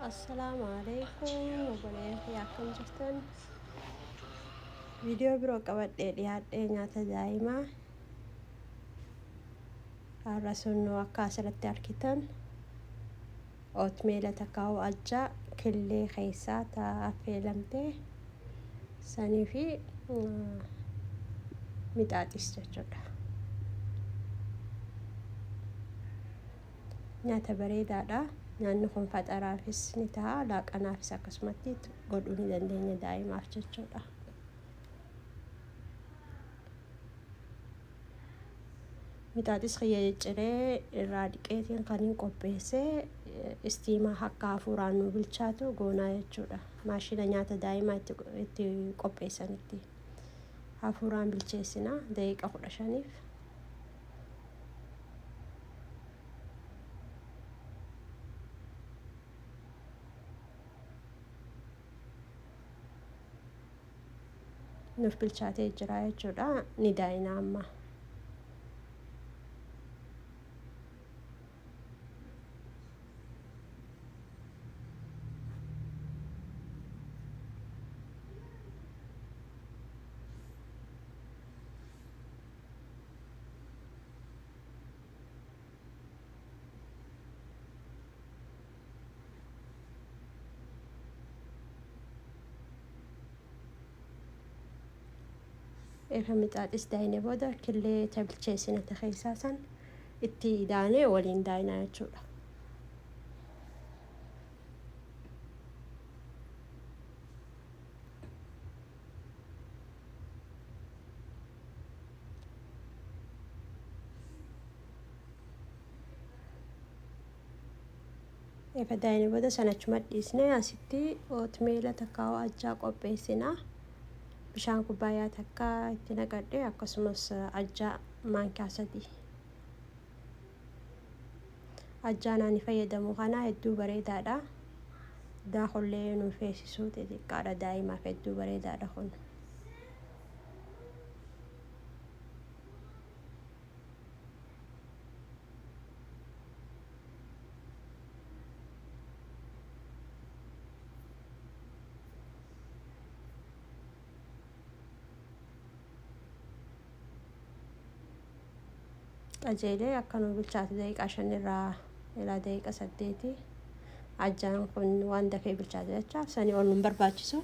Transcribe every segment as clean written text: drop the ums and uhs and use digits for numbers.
Assalaamu alaikum obboleeyyan kiyya, akkam jirtan? Viidiyoo biroo qabadhee dhiyaadhee, nyaata daa'imaa. Har'a sunnoo akka asirratti argitan oatmeal takkaa'u ajjaa killee keessaa ta affeelamtee sanii fi mixaaxis jechuudha. Nyaata bareedaadha. Nyaanni kun faxaraafis ni ta'a, laaqanaafis akkasumatti godhuu ni dandeenya daa'imaaf jechuudha. Mixaaxis kiyya cicciree irraa dhiqeetiin kan hin qopheesse, istiimaa akka hafuuraan nu bilchaatu goonaa jechuudha. Maashina nyaata daa'imaa itti qopheessanitti hafuuraan bilcheessina daqiiqa 15f. Nuuf bilchaatee jira jechuudha. Ni daayina amma. Erga mixaaxis daayine booda killee ta bilcheessine ta keessaa san itti idaanee waliin daayinaa jechuudha. Efa daayine booda sana achuma dhiisnee asitti ootmeela takkaa'u ajjaa qopheessina. Bishaan kubbaayyaa takka itti naqadhe, akkasumas ajjaa maankaa 3. Ajjaan ani fayyadamu kana hedduu bareedaadha. Daakullee nu feesisuu xixiqqaadha, daa'imaaf hedduu bareedaadha kun. Qajeelee akka nu bilchaatu daqiiqaa 5 irraa ilaa daqiiqa 8. Ajjaan kun waan dafee bilchaatu jechaaf sanii ol nun barbaachisu.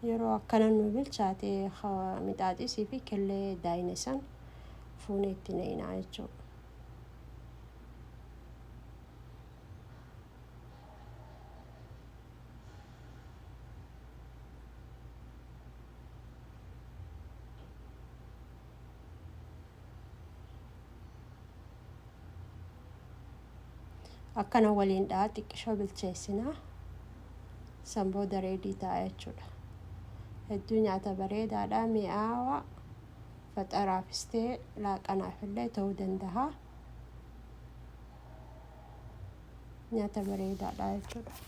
Yeroo akkana nu bilchaate mixaaxisii fi killee daayine san fuunee itti naqinaa jechuudha. Akkana waliin dha'a, xiqqishoo bilcheessina. San booda ready ta'a jechuudha. Hedduu nyaata bareedaadha, mi'aawa, faxaraafis ta'e laaqanaaf illee ta'uu danda'a. Nyaata bareedaadha jechuudha.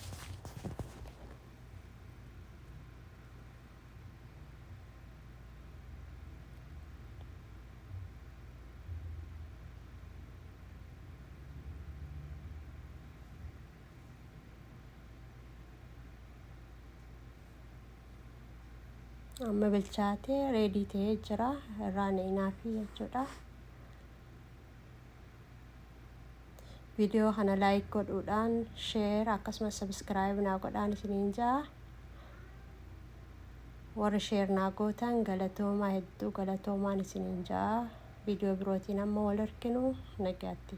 Amma bilchaatee ready ta'ee jira, irraa naqnaafi jechuudha. Viidiyoo kana like godhuudhaan, share akkasumas subscribe naa godhaan isiniin ja'a. Warri share naa gootan galatoomaa, hedduu galatoomaan isiniin ja'a. Viidiyoo birootiin amma wal arginu nagaatti.